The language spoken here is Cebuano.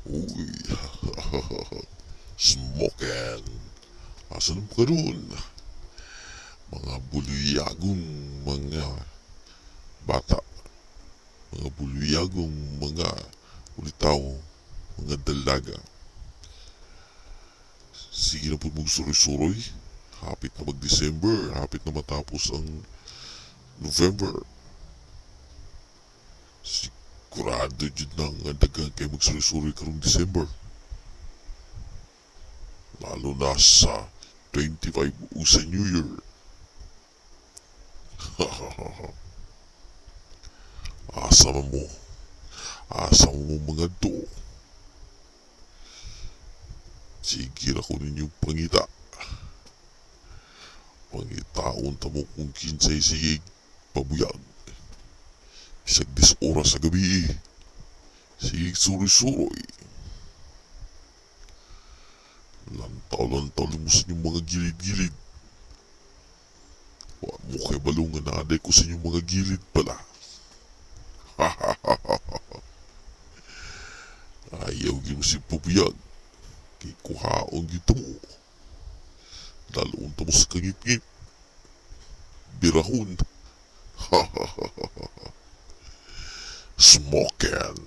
Uy, smoking. Asa na mo karon? Mga buluyagong mga bata. Mga buluyagong mga ulitaw, mga dalaga. Sige na po magsuroy-suroy. Hapit na mag-December, hapit na matapos ang November. Sigurado jud na nga daghan kay magsuroy-suroy karong December. Lalo na sa 25 o sa New Year. Asa man mo? Asa mo mga do? Sige ra ko ninyo pangita. Pangitaon ta mo kung kinsay sige pabuyag. Bisag 10 oras sa gabi. Sige suroy-suroy. Lantaw-lantaw mo sa inyong mga gilid-gilid. Wa mo kay balungan na aday ko sa inyong mga gilid pala. Ayaw gyud mo si pabuyag. Kay kuhaon gyud ta mo. Dalon ta mo sa kangitngit. Birahon. Smoking.